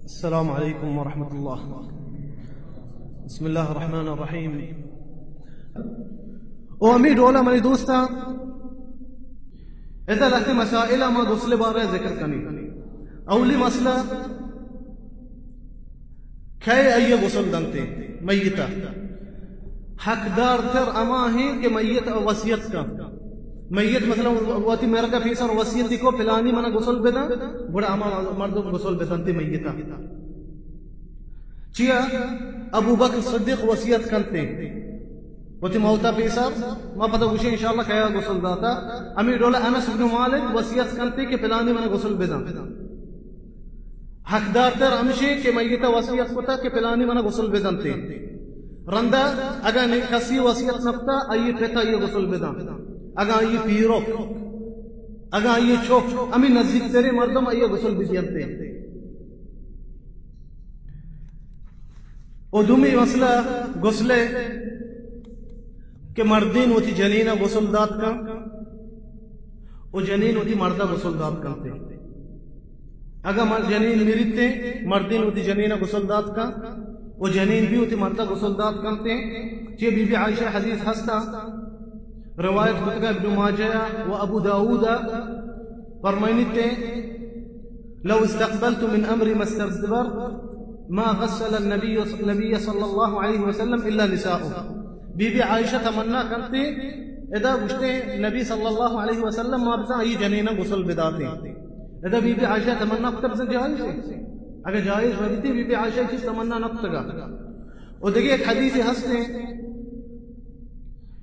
السلام علیکم ورحمۃ اللہ۔ بسم اللہ الرحمن الرحیم۔ او ہمے ڈولا منی دوستاں، ادا لہتے مسائل ما غسل بارے ذکر کنی۔ اولی مسئلہ، کئے آئی غسل دنتے؟ میتا۔ حقدار تر اما ہیں کہ میت وصیت کا۔ میت مثلاً وتی مرگ پیسر وصیتی کو، پلانی منا غسل بدن، گڑا اما مردم غسل بدنتے میتا۔ چیا؟ ابو بکر صدیق وصیت کنتے وتی موتا پیسر، ما پدا گوشیں انشاءاللہ کیا غسل داتا۔ ہمے ڈول انس بن مالک وصیت کنتے کہ پلانی منا غسل بدن۔ حقدار تر ہمشی کہ میتا وصیت کتا کہ پلانی منا غسل بدنتے۔ رندا اگاں نی-، کسی وصیت نکتا، آئی پتا آئی غسل بدن۔ اگاں آئی پیرک، اگاں آئی چوک، ہمیں نزدیک ترے مردم آئی غسل بدینتے۔ و دومی مسئلہ غسلے کہ مردین وتی جنینا غسل دات کن و جنین وتی مردا غسل دات کنتے۔ اگاں مر-، جنین مریتے، مردین وتی جنینا غسل دات کن و جنین بھی وتی مردا غسل دات کنتے۔ چی بی بی عائشہ حدیث ہستا، روایت کتگا ابن ماجہ و ابو داود، فرمائنیتے، لو استقبلت من امری ما استدبرت ما غسل النبی، نبی صلی اللہ علیہ وسلم الا نساؤه۔ بی بی عائشہ تمنا کنتے، ادا گوشتے نبی صلی اللہ علیہ وسلم ما بزاں آئی جنینا غسل بداتے۔ ادا بی بی عائشہ تمنا کتا بزاں جائز ہے۔ اگر جائز ہوتی بی بی عائشہ چیز تمنا نہ کتگا۔ و دگہ ایک حدیث ہستے،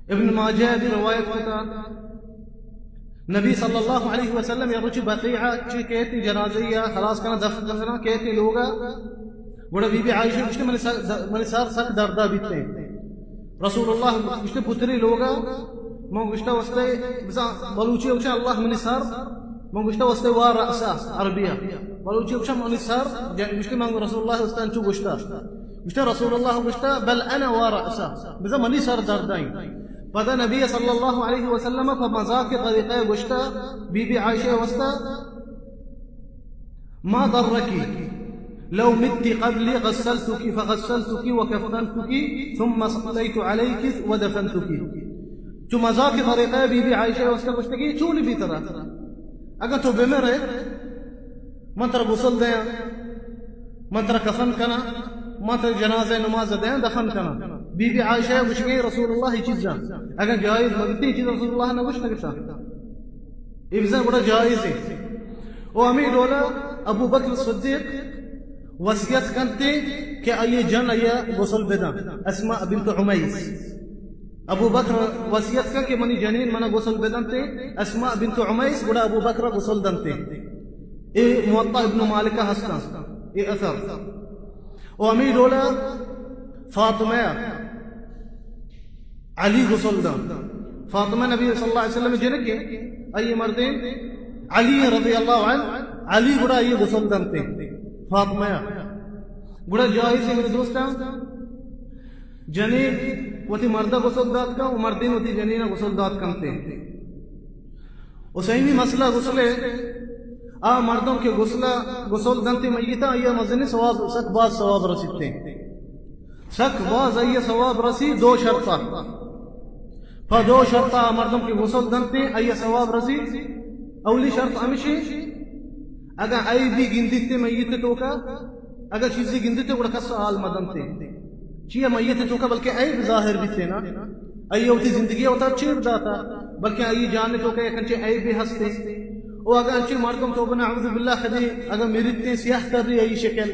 ابن ماجہ دی روایت کتا، نبی صلی اللہ علیہ وسلم یا روچی بقیعہ چی کہتی جنازہ یا خلاص کنا دفن کنا کہتی لوگا، گڑا بی بی عائشہ گوشتے منی سر، منی سر سک دردا بیتے۔ رسول اللہ گوشتے پتری لوگا، من گوشتا واسطے بزاں بلوچی گوشا اللہ منی سر، من گوشتا واسطے وا رأسا عربیہ۔ بلوچی گوشا منی سر، جن گوشتے من رسول اللہ واسطے انچو گوشتا۔ گوشتا رسول اللہ گوشتا، بل انا وا رأسا، بزاں منی سر دردائیں۔ پدا نبی صلی اللہ علیہ وسلم پہ مذاق طریقہ گوشتا، بی بی عائشہ واسطے، ما ضرك لو مت قبلي غسلتك فغسلتك وكفنتك ثم صليت عليك ودفنتك۔ چو مذاق طریقہ بی بی عائشہ واسطے گوشتگی، چون بی ترا؟ اگر تو بمرے، من ترا غسل دیاں، من ترا کفن کناں، من ترا جنازہ نماز دیاں، دفن کناں۔ بی بی عائشہ گوشگی رسول اللہ چیزاں، اگر جائز مگتی چیز رسول اللہ نہ گوشتگتا۔ اے بزاں گڑا جائز ہے۔ او ہمے ڈولا ابو بکر صدیق وصیت کنتے کہ آئی جن آئی غسل بدن، اسماء بنت عمیس۔ ابو بکر وصیت کن کہ منی جنین منا غسل بدنتے، اسماء بنت عمیس، گڑا ابو بکر غسل دنتے۔ اے موطا ابن مالکہ ہستاں، اے اثر۔ او ہمے ڈولا فاطمہ علی غسل دنت۔ فاطمہ نبی صلی اللہ علیہ وسلم جنکے، آئی مردین علی رضی اللہ عنہ، علی گڑا آئی غسل دنتے۔ فاطمہ گڑا جائز ہے میرے دوستاں، جنین وتی مردا غسل دات کن و مردین وتی جنین غسل دات کنتے۔ و سیمی مسئلہ غسل ہے، آ مردم کہ غسل، غسل دنتے میتا، آئی مزنی ثواب، سک باز ثواب رسیتے۔ سک باز آئی ثواب رسی دو شرطا۔ پہ دو شرطا مردم کہ غسل دنتے، آئی ثواب رسی۔ اولی شرط ہمشی، اگاں عیبی گندیتے میت توکا، اگاں چیزی گندیتے گڑا کس حال مدنتے۔ چیا میت توکا بلکہ عیب ظاہر بیتے نا۔ آئی وتی زندگی وتا چیر داتا، بلکہ آئی جان توکا یک انچیں عیبے ہستے۔ او اگاں انچیں مردم توبہ نعوذ باللہ کدی اگاں مریتے سیاہ تری آئی شکل،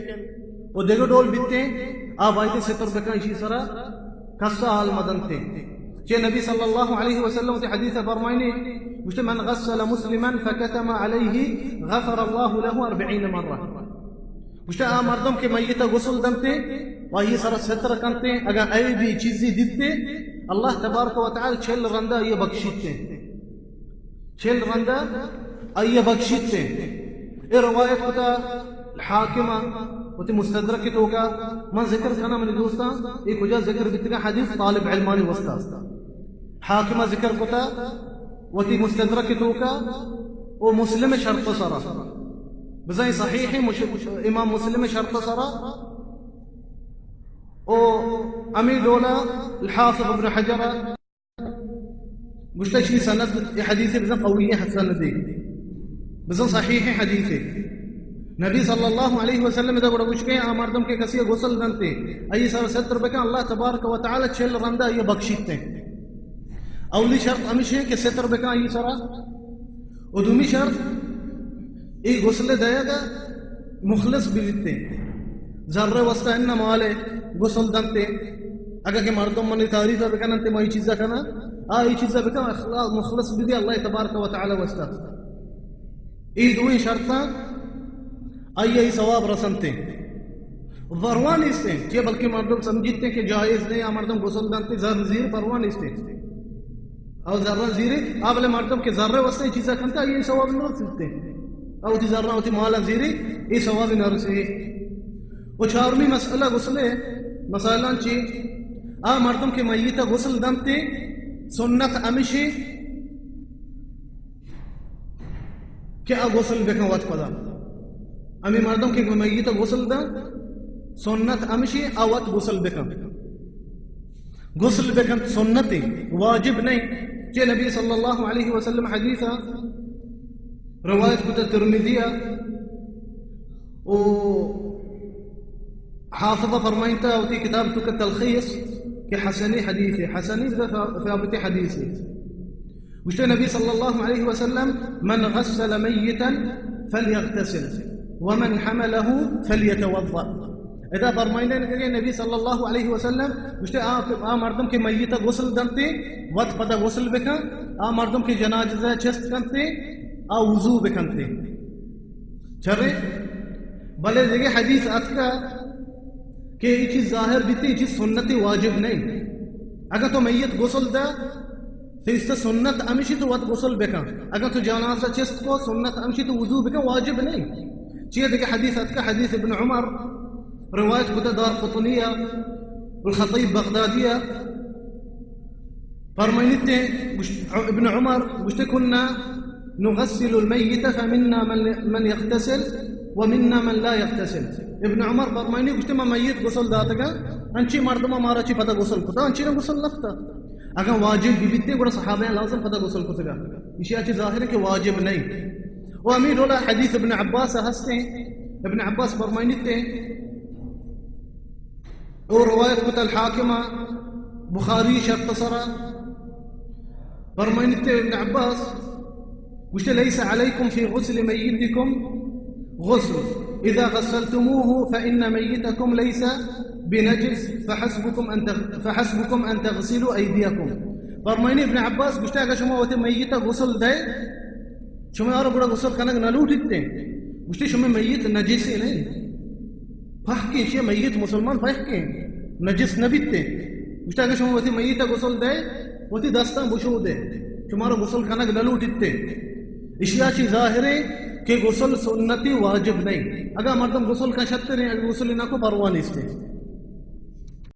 و دگہ ڈول بیتے، آ بایدیں ستر بکن ایشی سرا کسا حال مدنتے۔ چہ نبی صلی اللہ علیہ وسلم تے حدیث فرمائنی، گوشتے، من غسل مسلما فكتم عليه غفر الله له أربعين مرة۔ گوشتے، آ مردم کہ میت غسل دنتے، و آئی سرا ستر کنتے، اگاں عیبی چیزی دیتے، اللہ تبارک و تعالی چل رندا یہ بخشیتے۔ چل رندا آئی بخشیتے۔ اے روایت کتا حاکمہ وتی مستدرک توکا۔ من ذکر کنا منی دوستاں، اے کجا ذکر بیتگا حدیث طالب علمانی واسطہ۔ حاکمہ ذکر کتا وتی مستدرک توکا و مسلم شرط سرا۔ بزاں صحیح مش-، امام مسلم شرط سرا، او امی ڈولا الحافظ ابن حجر گوشتہ، چی سند، یہ حدیث بزاں قوی حسن دے، بزاں صحیح حدیث۔ نبی صلی اللہ علیہ وسلم دا گڑا گوشکے، آ مردم کہ کسی غسل دنتے، ای سر ستر بکن، اللہ تبارک و تعالی چل رندا یہ بخشیتے۔ اولی شرط ہمیش ہے کہ ستر بکن ای سرا، و دومی شرط، ای غسل دیگا مخلص بیتے۔ زر واسطہ انہ مالے غسل دنتے۔ اگہ کہ مردم منی تعریف بکننتے، ما ای چیزا کنا، آ ای چیزا بکن، اخلاص، مخلص بدی اللہ تبارک و تعالی واسطہ۔ ای دوئیں شرطاں آئی ای ثواب رسنتے۔ ضرورہ نیستیں کہ بلکہ مردم سمجھتے کہ جائز نہیں، آ مردم غسل دنتے، زر زیر پرواہ نیستیں۔ او زراں زیرے، آ بلے مردم کہ زر واسطہ چیزا کنتا، یہ ثواب نہ رسیتے۔ او تی زراں، او تی مالا زیرے، یہ ثواب نہ رسے۔ و چارمی مسئلہ غسلے، مثلاً چی، آ مردم کہ میت غسل دنتے، سنت ہمیشی کہ آ غسل بکن وت پدا۔ ہمیں مردم کہ میت غسل دن، سنت ہمیشی آ وت غسل بکن۔ غسل بکن سنتے، واجب نہیں۔ کہ نبی صلی اللہ علیہ وسلم حدیثا روایت کتا ترمذی او حافظ فرمائنتا وتی کتاب تو کہ تلخیص کہ حسنی حدیث ہے، حسنی بدا ثابت حدیث ہے۔ گوشتے نبی صلی اللہ علیہ وسلم، من غسل میتا فلیغتسل ومن حمله فلیتوضأ۔ ادا فرمائندہ کہ نبی صلی اللہ علیہ وسلم گوشتے، آ، آ مردم کہ میت غسل دنتے، وت پدا غسل بکن، آ مردم کہ جنازہ چست کنتے، آ وضو بکنتے۔ چرے؟ بلے دیگہ حدیث اتکا کہ یہ چیز ظاہر بیتے، یہ چیز سنت واجب نہیں۔ اگر تو میت غسل دا، تو اس سے سنت ہمیشی تو وت غسل بکن۔ اگر تو جنازہ چست کو، سنت ہمیشی تو وضو بکن، واجب نہیں۔ چیئے دیگہ حدیث اتکا، حدیث ابن عمر، روایت کتا دار قطنیہ، الخطیب بغدادیہ، فرمائنتے، گوشت، ابن عمر گوشتے، كنا نغسل الميت فمنا من، من يغتسل ومنا من لا يغتسل۔ ابن عمر فرمائنی، گوشتے، ما میت غسل داتگا، انچی مردم مارا چی پتہ غسل کتا، انچی نہ غسل نکتا۔ اگر واجب بی بیتے، گڑا صحابہ لازم پتہ غسل کتگا۔ اشیا چی ظاہر ہے کہ واجب نہیں۔ و ہمیں ڈولا حدیث ابن عباس ہستے، ابن عباس فرمائنتے، او روایت کت الحاکم، بخاری شرط سرا، فرمائنتے ابن عباس گوشتے، ليس عليكم في غسل ميتكم غسل، إذا غسلتموه فإن ميتكم ليس بنجس، فحسبكم أن تغ-، فحسبكم أن تغسلوا أيديكم۔ فرمائنی ابن عباس گوشتے، اگر شما وتی میت غسل دے، شما آرا گڑا غسل کنگ نہ لوٹیت۔ گوشتے، شما میت نجسے نہیں، پاکیں، شما میت مسلمان پاکیں، نجس نہ بیتے۔ گوشتے، اگر شما وتی میت غسل دے، وتی دستاں بشو دے، شمارا غسل کنگ نہ لوٹیت۔ اشیا چی ظاہر ہے کہ غسل سنتی واجب نہیں۔ اگر مردم غسل کا شتر ہیں، اگر غسل نہ کو پرواہ نیستے۔